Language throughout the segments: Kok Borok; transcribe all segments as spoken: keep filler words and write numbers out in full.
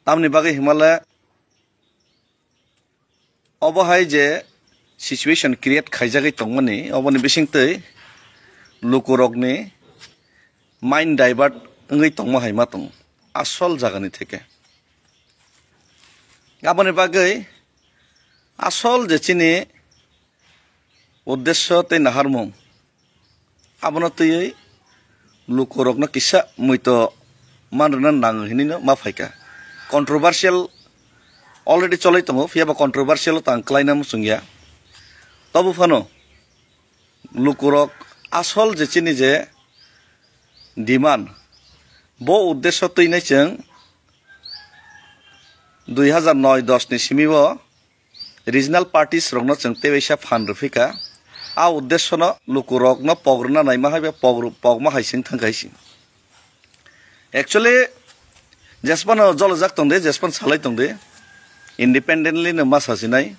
Tamni bagwi himale obo hai je situation create khaijagwi tongmani, oboni bisingtwi lukurokni mind divert wngwi tongma hai ma tongo asol jagani theke. Aboni bagwi asol je chini uddesyo tei naharmung, abono twiwi lukurokno kisa muito man rwna nango hinwino ma phaikha. Controversial already cholwi tongo, phiyaba controversial o tang klaina muchungya. Tobo phano lukurok asol je chini je demand, bo uddesyo twinai chwng dui hazar noi dos ni simi o regional parties rokno chwng tei waisa phan rwphikha. A uddesyono lukurokno pok rwna naima hai ba pok rw-, pokma hai sing thangkha hai sing. Actually, jesphano jolojak tongdi, jesphano salai tongdi, independently no ma sasinai.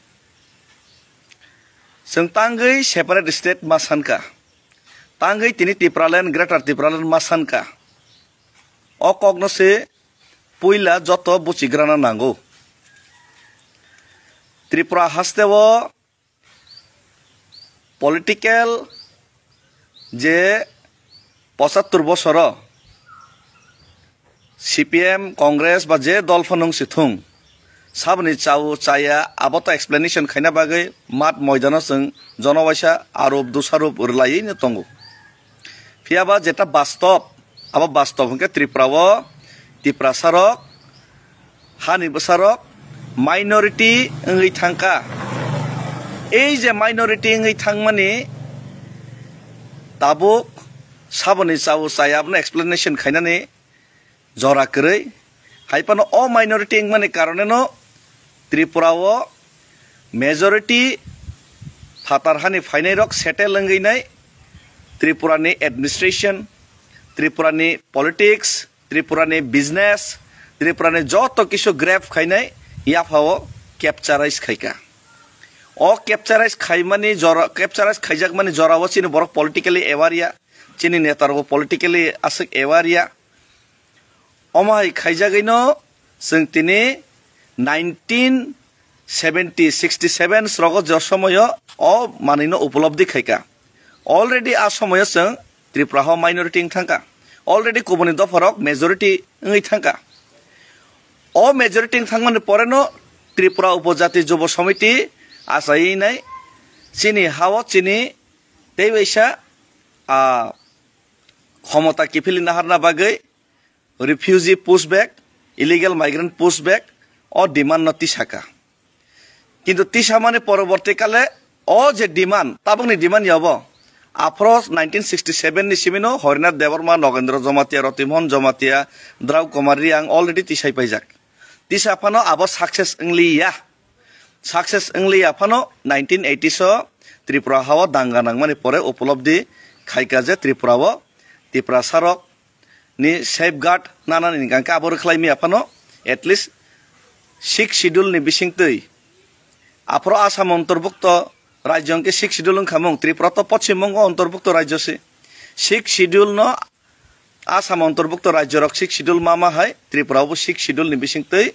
Chwng tangwi separate state ma sankha, tangwi tini Tipraland, Greater Tipraland ma sankha. O kokno se puila joto buchigrana nango. Tripura haste o political je pochattor bosoro C P M, Congress ba je dol phano wng si thung, saboni chao chaya abo to explanation khaina bagwi mat moidano chwng jono waisa arop dusarop rwlaiwi no tongo. Phiyaba jeta bastob, abo bastob hwnkhe Tripura o Tiprasa rok, hani bwsarok minority wngwi thangkha. Ei je minority wngwi thangmani tabuk saboni chao chaya abono explanation khainani jora kwrwi. Hai phano o minority wngmani karoneno Tripura o majority phatar hani phainairok settle wngwi nai Tripura ni administration, Tripura ni politics, Tripura ni business, Tripura ni joto kisu grab khainai yapha o capturize khaikha. O capturize khaimani jora, capturize khaijakmani jora o chini borok politically aware ya, chini neta rok politically aswk aware ya. Omo hai khaijagwino chwng tini nineteen seventy, sixty seven srogo je somoyo o manwino upolobdi khaikha. Already a somoyo chwng Tripura ho minority wng thangkha. Already kubuni dopharok majority wngwi thangkha. O majority wng thangmani poreno Tripura Upojati Jubo Samiti achaiwi nai chini hao chini tei waisa, ah, khomota kiphilwi naharna bagwi refugee pushback, illegal migrant pushback o demand no tisaka. Kintu tisamani poroborti kale o je demand, tabukni demand ya obo. Aphro nineteen sixty seven ni simino Harinath Debbarma, Nogendra Jamatia, Ratimohan Jamatia, Drau Kumar Reang already tisai paijak. Tisa phano abo success wngliya. Success wngliya phano nineteen eighty so Tripura hao danga nangmani pore upolobdi khaika je Tripura o Tiprasa rok ni safeguard nanani hingka khe abo rwkhlai miya phano at least sixth schedule ni bisingtwi aphro Assam ontorbukto rajyo hwnkhe sixth schedule wngkha mung, Tripura to pochim bongo ontorbukto rajyo se. Sixth schedule no Assam ontorbukto rajyo rok sixth schedule ma ma hai Tripura bo sixth schedule ni bisingtwi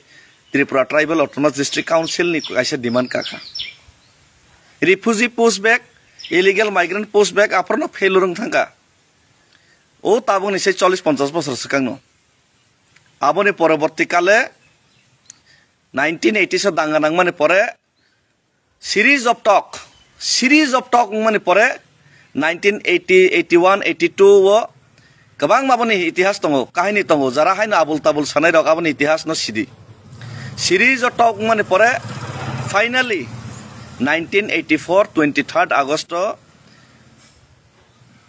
Tripura Tribal Autonomous District Council ni kaisa demand kakha. Refugee pushback, illegal migrant pushback aphro no failure wng thangkha. O tabukni se chollish ponchash bosor swkangno. Aboni poroborti kale nineteen eighty so danga nangmani pore series of talk, series of talk wngmani pore nineteen eighty, eighty one, eighty two o kwbangma boni itihas tongo, kahini tongo, jara haino abul tabul sanai rok aboni itihas no sidi. Series of talk wngmani pore finally nineteen eighty four twenty third August o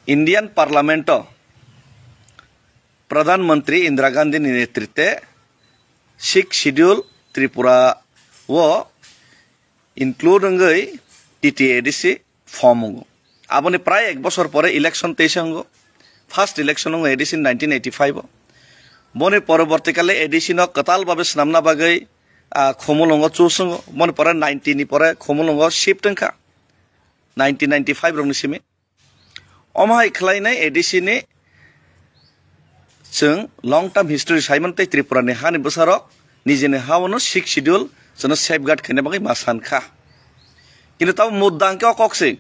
Indian Parliament o Pradhan Mantri Indira Gandhi ni netrite Sixth Schedule Tripura o include wngwi T T A D C form wngo. Aboni prai ek bosor pore election teisa wngo. First election wngo A D C nineteen eighty five o. Boni poroborti kale A D C no kwtal babe swnamna bagwi, ah, Khumulwngo choose wngo. Boni pore ninety ni pore Khumulwngo shift wngkha. Nineteen ninety five rokni simi. Omo hai khlainai A D C ni chwng long term history saimantwi Tripura ni hani bwsarok nijini ha-o no Sixth Schedule chwngno safeguard khaina bagwi ma san kha. Kintu tamo mudda hwnkhe o kok se.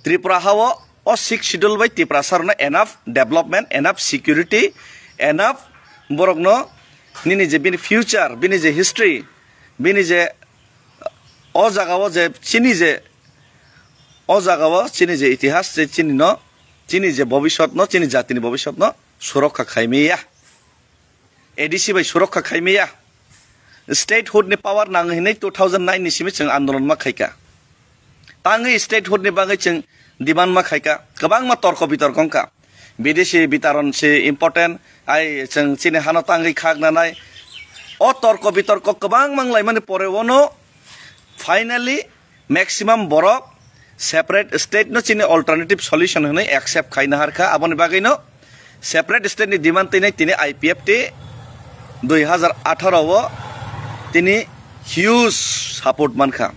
Tripura ha-o o Sixth Schedule bai Tiprasa rokno enough development, enough security, enough borokno nini je bini future, bini je history, bini je o jaga o je chini je o jaga o chini je itihas je chini no, chini je bobisot no, chini jatini bobisot no surokha khaimaya. A D C bai surokha khaimaya. Statehood ni power nang hinwi two thousand nine ni simi chwng andolon ma khaika. Tangwi statehood ni bagwi chwng demand ma khaika. Kwbangma torko bitorko wngkha. Bidesi bitaron se important, ai chwng chini hano tangwi khak nanai. O torko bitorko kwbang manglaimani pore ono finally maximum borok separate state no chini alternative solution hinwi accept khaina harkha. Aboni bagwi no separate state ni demand tini, tini I P F T dui hazar atharo o tini huge support mankha.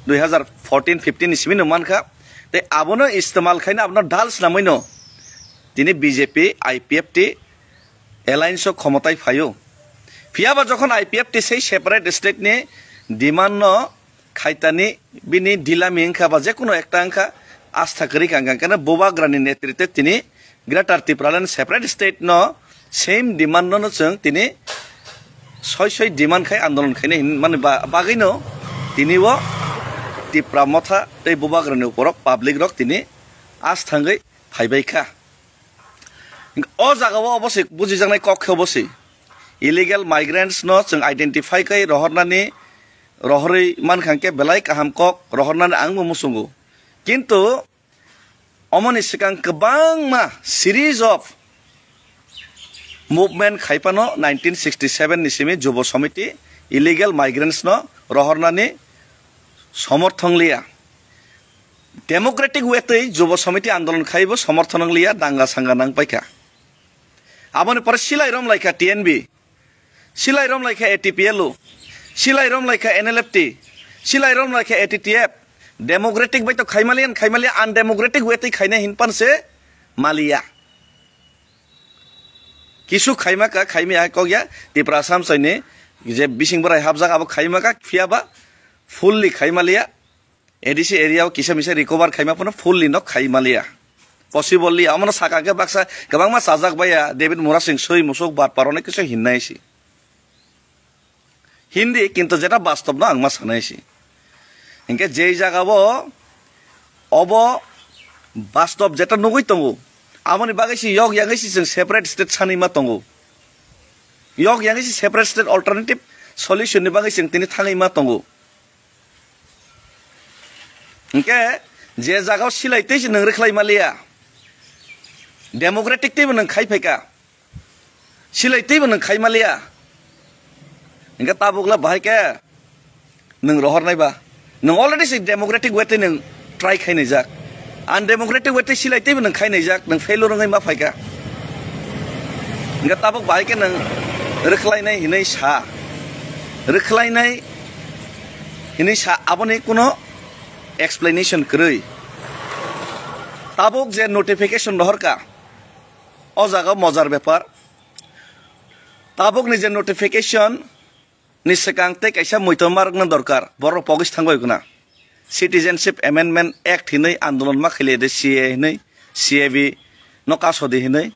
Dui hazar fourteen fifteen ni simi no mankha. Tei abono istemal khaina abono dal swnamwi no tini B J P, I P F T alliance o khomotai phaio. Phiyaba jokhon I P F T sei separate state ni demand no khaitani bini dilami wngkha ba jekunu ekta wngkha, asta kwrwi ka wngkha. Keno Bubagrani netritwe tini Greater Tipraland separate state no same demand no, no chwng tini soi soi demand khai andolon khaina hinmani ba-, bagwi no tini o Tipra Motha tei Bubagrani uporok public rok tini as thangwi phaibai kha. O jaga o obo se bujijaknai kok khe obo se. Illegal migrants no chwng identify khai rohornani, rohorwi mankha hwnkhe belai kaham kok rohornani ang bo muchungo. Kintu omoni swkang kwbangma series of movement khai phano nineteen sixty seven ni simi Jubo Samiti illegal migrants no rohornani somorthon liya. Democratic way twi Jubo Samiti andolon khaibo somorthon wng liya, danga sanga nang paikha. Aboni pore silai rom laikha T N B, silai rom laikha A T P L U, silai rom laikha N L F T, silai rom laikha A T T F. Democratic bai to khaimaliya, khaimaliya, undemocratic way twi khaina hinpan se maliya. Kisu khaima ka, khaimaya hai kok ya, Tipra Assam saini je bising borai hapjak abo khaima ka, phiyaba fully khaimaliya. A D C area o kisa misa recover khaima phano fully no khaimaliya. Possible liya, omono saka khe baksa kwbangma chajak baiya, David Murasing soi musuk batpar onek kisu hinnai si. Hindi, kintu jeta bastob no ang ma sanai si. Hinkhe jei jaga o obo bastob jeta nugui tongo, aboni bagwi si yok yangwi si chwng separate state sanwi ma tongo. Yok yangwi si separate state alternative solution ni bagwi chwng tini thangwi ma tongo. Hinkhe je jaga o silai tei si nwng rwkhlai maliya, democratic tei bo nwng khai phaika. Silai teibo nwng khai maliya. Hinkhe tabukla bahai khe nwng rohornai ba. Nwng already se democratic way tei nwng try khai naijak. Undemocratic way tei silai teibo nwng khai naijak, nwng failure wngwi ma phaikha. Hinkhe tabuk bahai khe nwng rwkhlainai hinwi sa. Rwkhlainai hinwi sa, aboni kuno explanation kwrwi. Tabuk je notification rohorkha, o jaga mojar bepar. Tabukni je notification ni swkang tei kaisa muitor marokna dorkar, borok pogis thangbai guna. Citizenship Amendment Act hinwi andolon ma khaile de C A A hinwi, C A B no kasodi hinwi.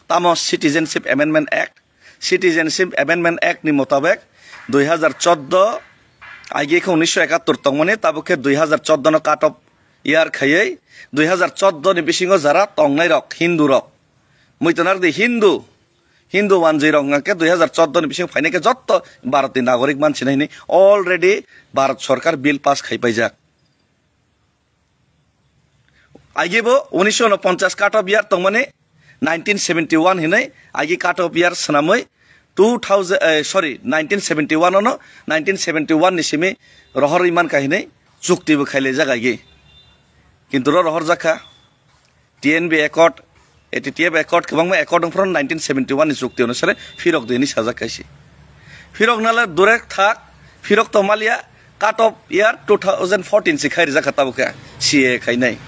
Tamo Citizenship Amendment Act, Citizenship Amendment Act ni motabek dui hazar chordo, aige khe unisho ekattor tongmani, tabuk khe dui hazar chordo no cut off year khaiwi dui hazar chordo ni bisingo jara tongnai rok, Hindu rok, muitor nardi Hindu, Hindu wanjwi rok hwnka khe dui hazar chordo ni bising phainai khe jotto Bharat ni nagorik mansinai hinwi already Bharat Sarkar bill pass khai paijak. Aige bo unisho unoponchas cut off year tongmani nineteen seventy one hinwi aige cut off year swnamwi two thousand, eh, sorry, nineteen seventy one ono, nineteen seventy one ni simi rohorwi mankha hinwi chukti bo khailaijak aige. Kintu ro rohorjakha. T N B Accord, A T T F Accord, kwbangma accord wngphano nineteen seventy one ni chukti onusare phirok di hinwi sajak kaisi. Phirok nala durek thak, phirok to maliya, cut off year two thousand fourteen si khai rijak kha tabuk khe C A A khainai.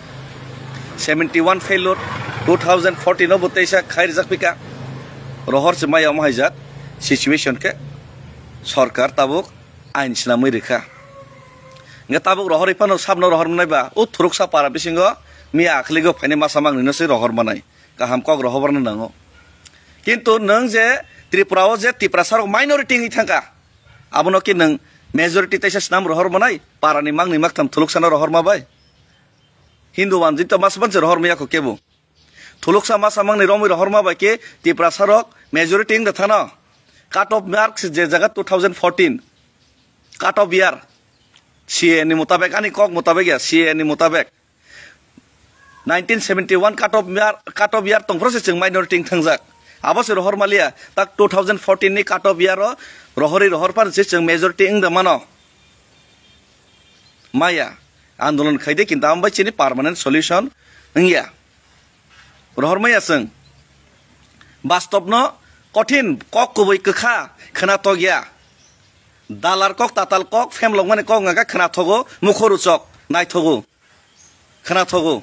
Seventy one failure, two thousand fourteen o bo teisa khai rijak pika. Rohor se maya omo haijak situation khe. Sorkar tabuk ain swnamwi rwkha. Hwnkhe tabuk rohorwi phano sabno rohor manai ba, o thuruksa para bisingo miya akhligo phainai masa mangnwino se rohor manai. Kaham kok rohorna nango. Kintu nwng je Tripura o je Tiprasa rok minority wngwi thangkha, abono ki nwng majority teisa swnam rohor manai, parani mangni maktham thuluksano rohorma bai? Hindu manjito mas manse rohor maya kho kebo. Thuluksa masa mangni romwi rohorma bai khe Tiprasa rok majority wngda thano. Cut off mark je jaga two thousand fourteen. Cut off year. C A A ni mutabek, ani kok mutabek ya, C A A ni mutabek. Nineteen seventy one cut off year, cut off year tongphro se chwng minority wng thangjak. Abo se rohor maliya, tak two thousand fourteen ni cut off year o rohorwi rohor phano se chwng majority wngda mano. Maya, andolon khaide kintu amo bai chini permanent solution wngya. Rohor maya chwng. Bastobno kothin kok kubui kwkha khwnathok ya. Dalar kok, tatal kok, phemlokmani kok wngkha khwnathok o, mukho ruchok naithok o. Khwnathok o.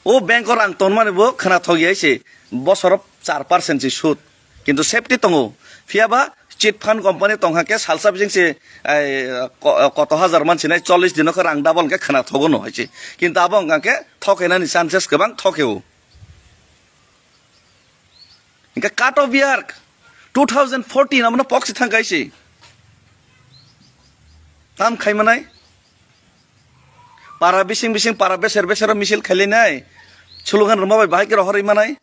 O bank o rang tonmani bo khwnathok ya se bosoro char percent se sud. Kintu safety tongo. Phiya ba chit fund company tongkha khe salsa bising se, ai, ko-, koto hajar man sinai chollish dino khe rang double khe khwnathok o no hai se. Kintu abo wngkha khe thokenani chances kwbang thoke o. Hingke cut off year two thousand fourteen abono pok se thang kaisi. Tam khai manai. Para bising bising, para beser beser o misil khailai nai. Slogan rwma bai bahai khe rohorwi manai.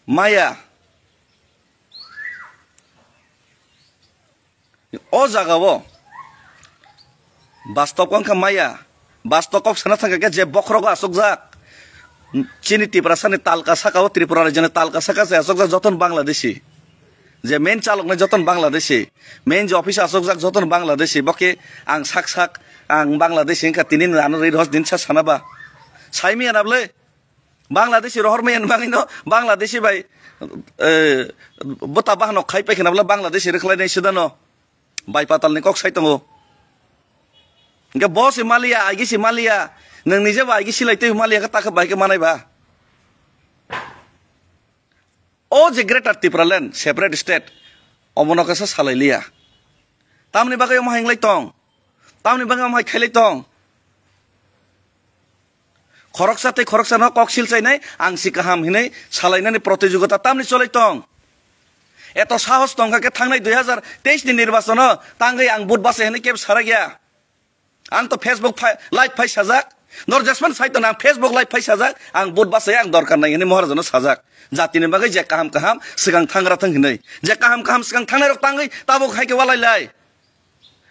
Maya. O jaga o bastop wngkha maya, bastop kok sana thangkha khe je bokhorogo asokjak. Chini Tiprasani talka saka o, Tripura rajyoni talka saka se asokjak joton Bangladeshi. Je main chaloknai joton Bangladeshi, main je office asokjak joton Bangladeshi. Bo khe ang sak sak ang Bangladeshi wngkha tini ano ri dos din sa sana ba. Saimi anable. Bangladeshi rohor maya ni bagwi no Bangladeshi bai, eh, bota bahano khai pai khna bwle Bangladeshi rwkhlai nai sida no. Bai patal ni kok sai tongo. Hingke bo se maliya, aigi se maliya. Nwng nije bo aigi silai twi maliya khe ta khe bai khe manai ba. O je Greater Tipraland, separate state, omono khe sa salai liya. Tamni bagwi omo hai wng lai tong? Tamni bagwi omo hai khai lai tong? Khoroksa tei khoroksa no kok sil chainai, ang si kaham hinui salainani protijogita tamni cholai tong? Eto sahos tongkha khe thangnai dui hazar teis ni nirbachono tangwi ang vote bachai hinui kebo sarak ya. Ang to Facebook phai, live phai sajak. Nor jesman sai to nang Facebook live phai sajak. Ang vote bachai ang dorkar nai hinui Maharajano sajak. Jatini bagwi je kaham kaham swkang thangra thang hinui. Je kaham kaham swkang thangnai rok tangwi tabuk hai khe walai lai.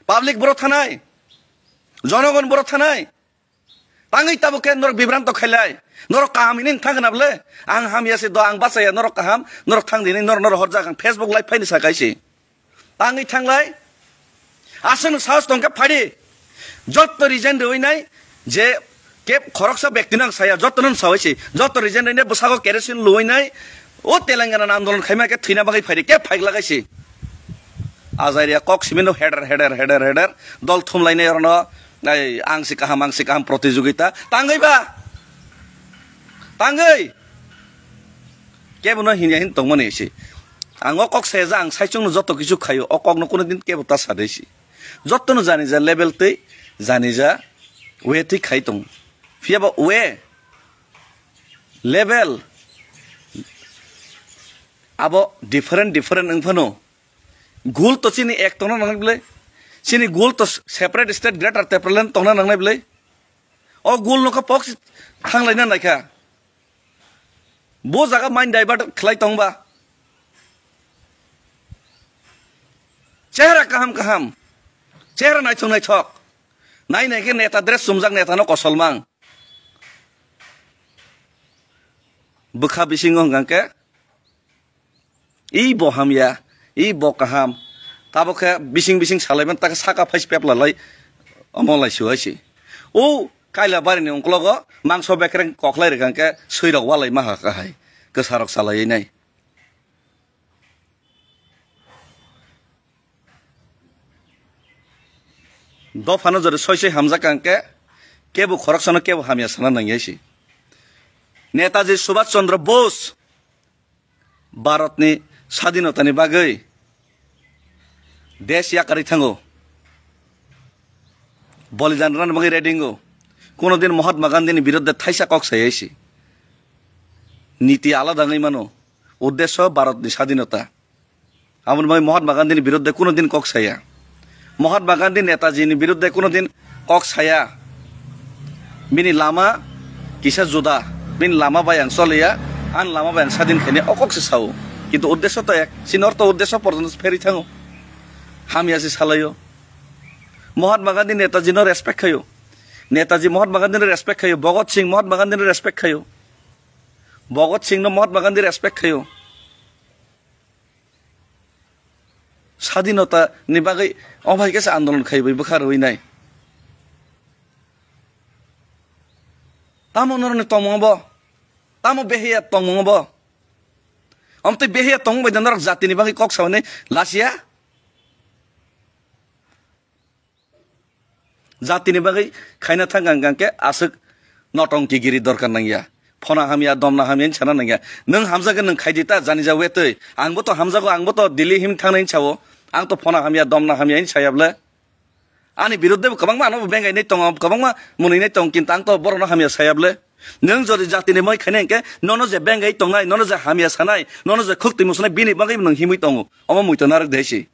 Public boro thanai. Jonogon boro thanai. Tangwi tabuk khe norok bibranto khailai. Norok kaham hini thang na bwle. Ang hamya se do, ang bachaya, norok kaham, norok thang dini, norok, norok horjak, ang Facebook live phaini sa kaisi. Tangwi thanglai. Aswk no sahos tongkhe phadi. Jotto resign rwinai je kep khoroksa bekti no ang saya, jotto no sawai si. Jotto resign rwinai bwsago kerosene luwinai. O Telangana ni andolon khaima khe thwina bagwi phaidi, khe phaikla kaisi. Ajaria kok simi no heder, heder, heder, heder. Dol thumlainai orono, ai, ang si kaham, ang si kaham protijogita. Tangwi ba? Tangwi? Kebo no hinya hin tongmani si. Ang o kok seja, ang saichung no joto kichu khayo, o kok no kuno din kebo ta sadai si. Joto no jani ja level tei jani ja way tei khai tong. Phiya ba way level abo different, different wng phano. Gul to chini ek tongna nangnai bwle. Chini gul to separate state Greater Tipraland tongna nangnai bwle. O gul no kha pok thanglai na naikha. Bo jaga mind divert khlai tong ba. Chehra kaham kaham. Chehra naithok naithok. Nai nai khe neta dress chumjak neta no kosol mang. Bwkha bisingo hwnkha khe, "Ih, bo hamya, ih, bo kaham." Tabuk khe bising bising salaiman, ta khe saka phai se pepla lai, omo lai su hai se. O kaila bari ni ungklogo mangso bekreng koklai rwkha khe, swi rok walai ma ha kha hai, kwsa rok salai nai. Dophano jodi soi soi hamjak kha hwnkhe, kebo khoroksano kebo hamya sana nangya se. Netaji Subhash Chandra Bose Bharatni sadinotani bagwi Desh yakarwi thango. Bolidan rwna bagwi ready wngo. Kuno din Mahatma Gandhi ni biruddhe thaisa kok sai si. Niti alada wngwi mano. Uddesho Bharat ni sadinota. Aboni bagwi Mahatma Gandhi ni biruddhe kuno din kok saya. Mahatma Gandhi Netaji ni biruddhe kuno din kok saya. Bini lama kisa juda. Bini lama bai ang choliya, ani lama bai ang sadin khaini o kok se sao. Kintu uddesho to ek. Chini ortho uddesho porjonto pherwi thango. Hamya se salaio. Mahatma Gandhi Netaji no respect khaio. Netaji Mahatma Gandhi no respect khaio. Bhagat Singh Mahatma Gandhi no respect khaio. Bhagat Singh no Mahatma Gandhi respect khaio. Sadinota ni bagwi o bai khe se andolon khai bai bwkha rwi nai. Tamo norok ni tongmung bo? Tamo behiya tongmung bo? Om tei behiya tongmung bai da norok jati ni bagwi kok sawi nai lachiya? Jatini bagwi khaina thang ang khe aswk notongki giri dorkar nangya. Phona hamya, domna hamya hinwi sana nangya. Nwng hamjakhe nwng khaidi ta jani ja wetwi. Angbo to hamjago, angbo to Delhi him thangnai hinwi sao. Ang to phona hamya, domna hamya hinwi saya bwle. Ani biruddhe bo kwbangma ano bengai nai tongo, kwbangma mwnwi nai tongo, kintu ang to borokno hamya saya bwle. Nwng jodi jatini moi khaina hwnkhe nono je bengai tongnai, nono je hamya sanai, nono je khuk twi musunai, bini bagwi nwng himwi tongo. Omo muitu narwk de si.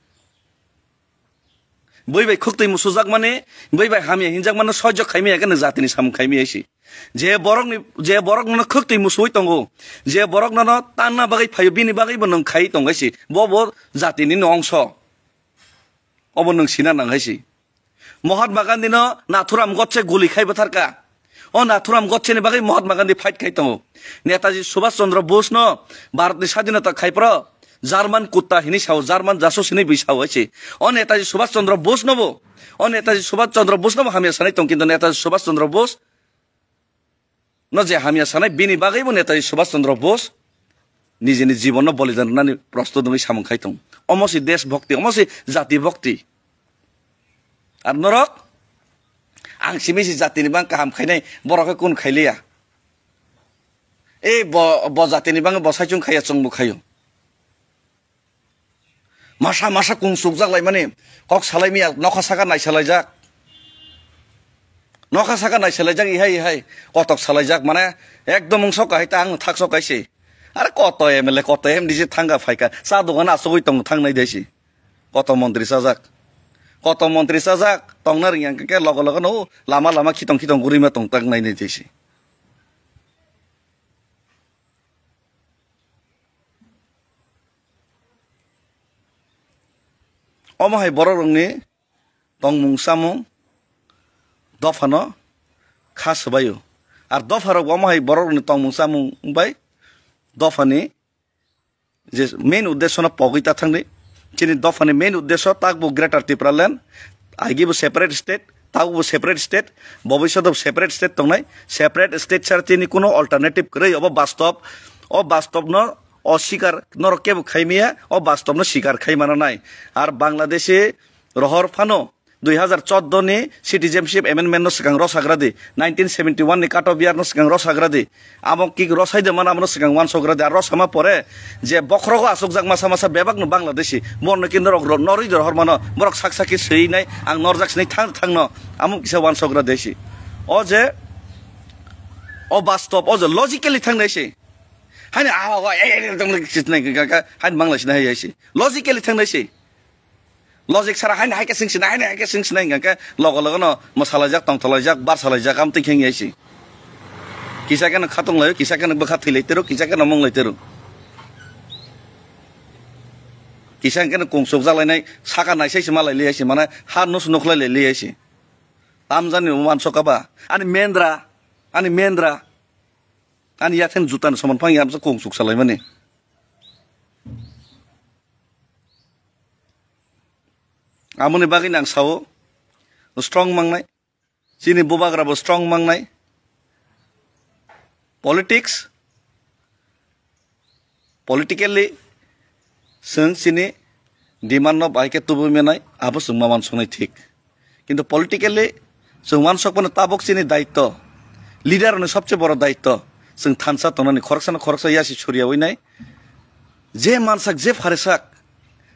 Bui bai khuk twi musujak mani, bui bai hamya hinjak mani sojok khaimaya khe nwng jatini samung khaimaya si. Je borokni, je borok nono khuk twi musuwi tongo, je borok nono tanna bagwi phaio, bini bagwi bo nwng khai tongwi si. Bo, bo jatini no ongso. Obo nwng sina nang hai si. Mahatma Gandhi no Nathuram Godse guli khai bwtharka. O Nathuram Godse ni bagwi Mahatma Gandhi fight khai tongo. Netaji Subhash Chandra Bose no Bharat ni sadinota khai phro German kutta hinwi sao, German jasus hinwi bui sao hai si. O Netaji Subhash Chandra Bose no bo, o Netaji Subhash Chandra Bose no bo hamya sanai tong, kintu Netaji Subhash Chandra Bose no je hamya sanai, bini bagwi bo Netaji Subhash Chandra Bose nijini jibon no bolidan rwnani prostut wngwi samung khai tong. Omo si desh bhakti, omo si jati bhakti. Ar norok, ang simi si jatini bang kaham khainai, borok khe kun khailiya. E bo, bo jatini bang bo saichung khaiya, chwngbo khaio. Masa masa kung sukjak laimani, kok salai miya, nokha saka naisalaijak. Nokha saka naisalaijak, ihai, ihai, kotok salaijak, mane, ekdom wngso kahai ta ang thakso kaise. Are koto M L A, koto M D C thangka phaika, cha dogan asugwi tong thangnai desi. Koto montri chajak. Koto montri chajak, tongna ringya khe logo logo no lama lama khitong khitong gurima tong tak nai nai desi. Omo hai borok rokni tongmung chamung dophano kha swbaio. Ar dopharok omo hai borok rokni tongmung chamung bai dophani je main uddesho no pogwi ta thangdi. Chini dophani main uddesho takbo Greater Tipraland, agi bo separate state, takbo separate state, bobishoto separate state tongnai. Separate state sara chini kuno alternative kwrwi, obo bastob. O bastob no o sikar norok kebo khaimaya, o bastob no sikar khai mana nai. Ar Bangladeshi rohor phano dui hazar chordo ni Citizenship Amendment no swkang rosagra di, nineteen seventy one ni Kato Biar no swkang rosagra di, amo ki rosai de mano, amo no swkang uansogra di. Ar rosama pore je bokhorogo asukjak masa masa bebak no Bangladeshi, borno ki norok ro-, norwi de rohor mano, borok sak sak ki swi nai, ang norjak sini thang thang no, amo kisa uansogra desi. O je, o bastob, o je logically thang nai si. Hani awa, wa, e, e, e, tong le kisnai ka, ka, hani Bangladeshi nai hai si. Logically thang nai si. Logic sara haino hai khe sing sinai, haino hai khe sing sinai hingka khe logo logo no mwsalaijak, tongtholaijak, barsalaijak, amtwi khe wngya si. Kisa khe no khatung laio, kisa khe no bwkha thwi lai tero, kisa khe no mung lai tero. Kisa hingke no kung suk jak lainai, saka naisai se ma lai liya si, mane ha nus nuk lai lai liya si. Tamjani wansok kha ba, ani mendra, ani mendra, ani yakhen juta ni soman phang ya kung suk sa lai mani. Amoni bagwi nang sao, strong mangnai. Chini bubagra bo strong mangnai. Politics, politically, chwng chini demand no bai khe tubui manai, abo chwng ma wansoknai thik. Kintu politically, chwng wansok phano tabuk chini daitto, leader ni sobse boro daitto, chwng thansa tongnani khoroksa no khoroksa yasi surya wi nai. Je mansak, je pharesak,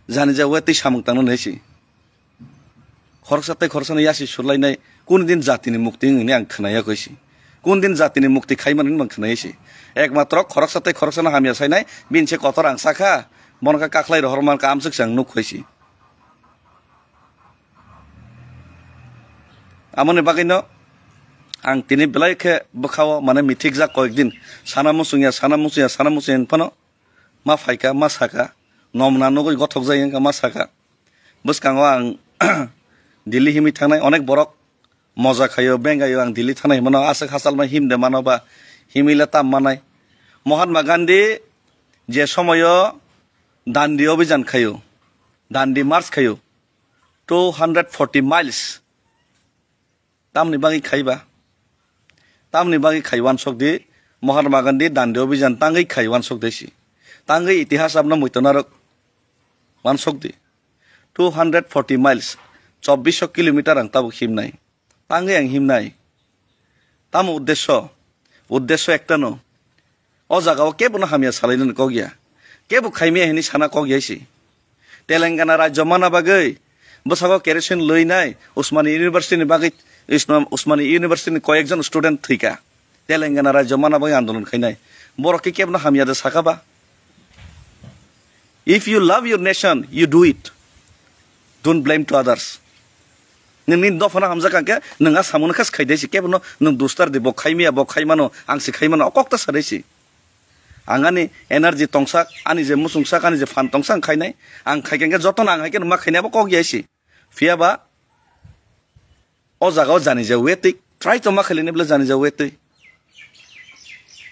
jani ja wetwi samung tangna nai si. Khoroksa tei khoroksano yasi surlainai, kun din jatini mukti wngwi ang khwnaya koi si. Kun din jatini mukti khaimani wngwi ang khwnaya si. Ekmatro khoroksa tei khoroksano hamya sainai, bini se kotor ang sakha, bono khe kakhlai rohorma khe amswk se ang nuk koi si. Amoni bagwino ang tini belai khe bwkhao mane mithikjak koyek din. Sana muchungya, sana muchungya, sana muchungya hinphano ma phaikha, ma sakha, nomna nugwi gothokjak wngkha, ma sakha. Bwskango ang Delhi himwi thangnai, onek borok moja khaio, bengaio, ang Delhi thangnai hinmano, aswk hachalma himde mano ba, himwi le tam manai. Mahatma Gandhi je somoyo Dandi Abhijan khaio, Dandi March khaio, two hundred forty miles. Tamni bagwi khaiba? Tamni bagwi khai uansuk di, Mahatma Gandhi Dandi Abhijan tangwi khai uansuk di si. Tangwi itihas abno muitonarok uansuk di. Two hundred forty miles, chobbish kilometer ang tabuk himnai. Tangwi ang himnai. Tamo uddesyo? Uddesyo ektano. O jagao kebono hamya salainani kok ya. Kebo khaimaya hinwi sana kok ya si. Telangana rajyo mana bagwi bwskango kerosene lwinai Usmani University ni bagwi, Usma-, Usmani University ni koyekjon student thwikha. Telangana rajyo mana bagwi andolon khainai. Borok khe kebono hamya da sakha ba? If you love your nation, you do it. Don't blame to others. Nini dophano hamjak kha khe nwng a samungno khe khaidai si, kebono nwng dustar di, bo khaimaya, bo khaimano, ang si khaimano, o kok ta sadai si. Ang ani energy tongsak, ani je muchungsak, ani je phan tongsak ang khainai, ang khaikha khe jotono ang hai khe ma khainai abo kok ya si. Phiya ba o jaga o jani ja wetwi, try to ma khailini bwle jani ja wetwi.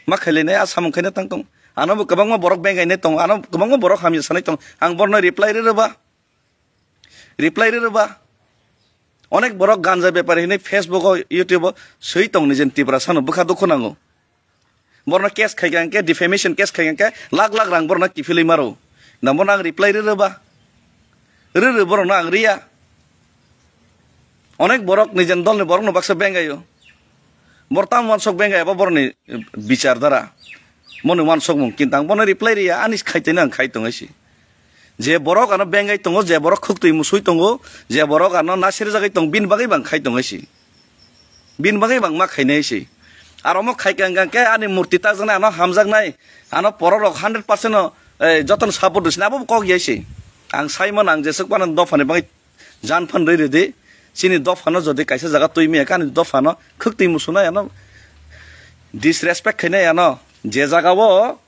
Ma khailini a samung khaina tang tong. Ano bo kwbangma borok bengainai tong, ano kwbangma borok hamya sanai tong. Ang borno reply rw rw ba. Reply rw rw ba. Onek borok ganja bepari hinwi Facebook o, YouTube o swi tong ni je Tiprasa no bwkha dukhu nango. Borno case khai kha hwnkhe, defamation case khai kha hwnkhe, lakh lakh rang borno kiphilwi maro. Na bono ang reply rw rw ba? Rw rw borokno ang riya. Onek borok nijen dolni borokno baksa bengaio. Bor tam wansok bengai abo boroni bichar dara. Moni wansokmung kintu ang bono reply riya, ani khaitwino ang khai tongwi si. Je borok ano bengai tongo, je borok khwktwi musui tongo, je borok ano nasirjagwi tong, bini bagwi bang khai tongwi si. Bini bagwi bang ma khainai si. Aro omo khai kang kang khe ani murti takjaknai, ano hamjaknai, ano pororok hundred percent no, eh, jotono support rwsini abo kok ya si. Ang saimano ang jeswk phano dophani bagwi jan phan rwi rwdi. Chini dophano jodi kaisa jaga twi maya khe ani dophano khwktwi musunai ano disrespect khainai ano je jaga o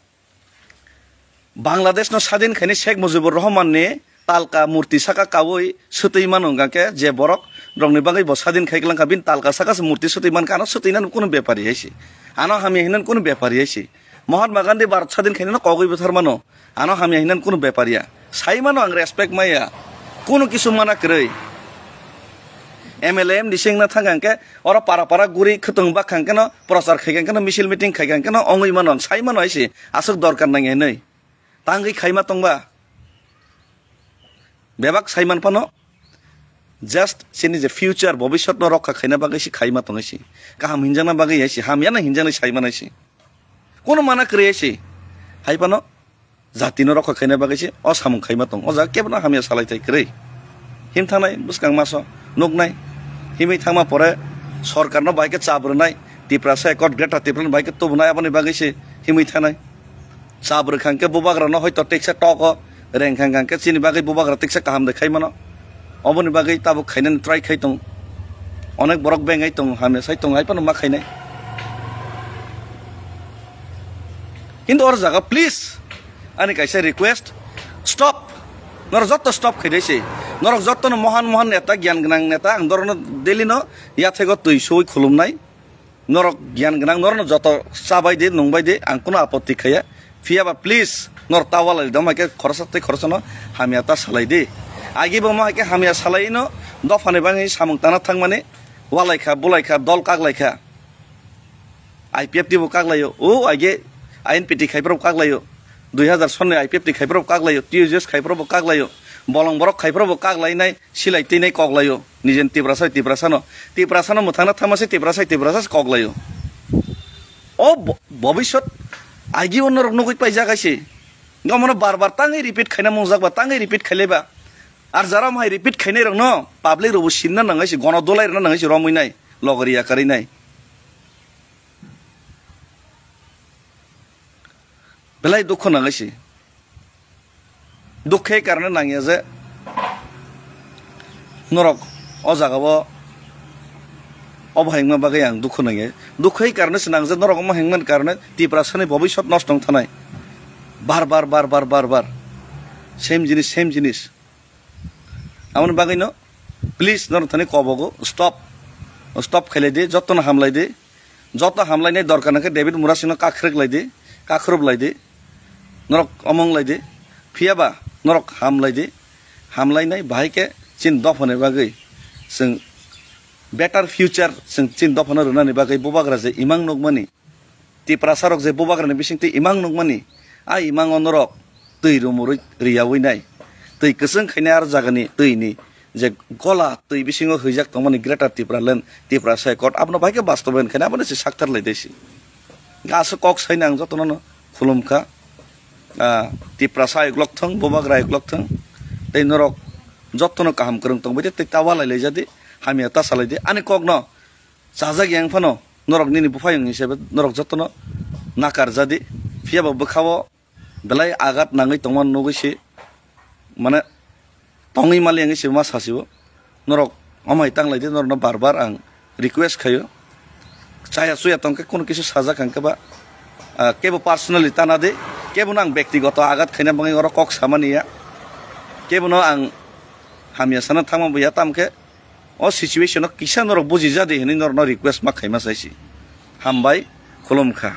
Bangladesh no sadin khaini Sheikh Mujibur Rahman ni talka murti saka kaui swtwi mano hwnkha khe je borok rokni bagwi bo sadin khai klangkha bini talka saka se murti swtwi mankha ano swtwi nani kunu bepari hai se. Ano hamya hinani kunu bepari hai se. Mahatma Gandhi Bharat sadin khainano kogwi bwthar mano. Ano hamya hinani kunu bepari ya. Sai mano ang respect maya. Kunu kisu mana kwrwi. M L A M D C wngna thang khe oro para para guri khwtwng bak kha khe no prochar khai khe no misil meeting khai khe no ongwi mano ang sai mano hai se. Aswk dorkar nang hinwi. Tangwi khaima tongba. Bebak saiman phano just chini je future, bobiswt no rokha khaina bagwi se khaima tongwi se. Kaham hinjakna bagwi hai se, hamya no hinjaknai saiman hai se. Kono mana kwrwi hai se. Hai phano jati no rokha khaina bagwi se o samung khaima tong. O jaga kebono hamya salai thai kwrwi. Him thangnai bwskang maso nuknai. Himwi thangma pore sorkar no bai khe chap rwnai. Tiprasa Accord, Greater Tipraland bai khe tubunai aboni bagwi se himwi thanai. Chap rwkha hwnkhe bubagrano hoito teksa tok o rengkha hwnkha hwnkhe chini bagwi bubagra teksa kaham de khai mano. Oboni bagwi tabuk khainani try khai tongo. Onek borok bengai tongo, hamya sai tongo, hai phano ma khainai. Kintu oro jaga please ani kaisa request, stop. Norok jotto stop khaidai se. Norok jotto no mohan mohan neta, gyan gwnang neta, ang dorokno daily no yathego twi suwi khulumnai. Norok gyan gwnang, norokno joto chabai di, nungbai di, ang kunu apotti khaiya. Phiya ba please, norok ta walai dom hai khe khoroksa tei khoroksano hamya ta salai di. Agi bo mo hai khe hamya salai no dophani bagwi samung tangna thangmani walai kha, bulai kha, dol kaklai kha. I P F T bo kaklaio, o age I N P T khai borok kaklaio. Dui hazar sonni I P F T khai borok kaklaio, T U J S khai borok bo kaklaio. Bolong borok khai borok bo kaklainai. Silai twi nai kok laio, nijen Tiprasa, Tiprasa no, Tiprasa no mwthangna thangma se Tiprasa, Tiprasa se kok laio. O bo-, bobiswt agi ono rok nugwi paijak hai se. Nga mono bar bar tangwi repeat khaina mungjak ba, tangwi repeat khailai ba. Ar jara mohai repeat khainai rokno public rokbo sinna nangai se, gono dolai rwna nangai se, romwi nai, logori yakarwi nai. Belai dukho nangai se. Dukhe karne nangya je norok o jaga o obo hengma bagwi ang dukho nangya. Dukhe karne se nang je norok omo hengman karne Tiprasani bobiswt nosto wng thanai. Bar bar, bar bar, bar bar. Same jinis, same jinis. Aboni bagwino please norok thani kobogo stop. Stop khailai di, jotono hamlai di. Joto hamlainai dorkar nangkhe David Murasingno kakhwrwk lai di, kakhwrwp lai di, norok omong lai di, phiyaba norok hamlai di, hamlainai bahai khe chini dophani bagwi chwng better future chwng chini dophano rwnani bagwi bubagra je imang nukmani, Tiprasarok je bubagrani bisingtwi imang nukmani, a imango norok twi rumurwi riyawi nai, twi kwchwng khainai ar jagani twini je gola twi bisingo hwijak tongmani Greater Tipraland, Tiprasa Accord, abono bai khe bastobayan khaina abono se sakthar lai desi. Aswk kok saina ang jotono no khulum kha. Ah, Tiprasa ayuk lok thung, bubagra ayuk lok thung, tei norok jotono kaham kwrwng tongbai di, tei ta walai lai jadi, hamya ta salai di. Ani kok no chajak yang phano norok nini buphayung hisabe norok jotono nakar jadi, phiyaba bwkhao belai agat nangwi tongma nugwi se, mane, tongwi mali wngwi se ma sasio. Norok omai tanglai di, norokno bar bar ang request khaio. Chaya chuya tongkhe, kono kisu sajak hangkhe ba, ah, kebo personally tana di, kebono ang bektigoto agat khaina bagwi oro kok samani ya, kebono ang hamya sana thangma bo ya, tamkhe o situation o kisa norok buji jadi hinwi norokno request ma khaima saisi. Hambai, khulum kha.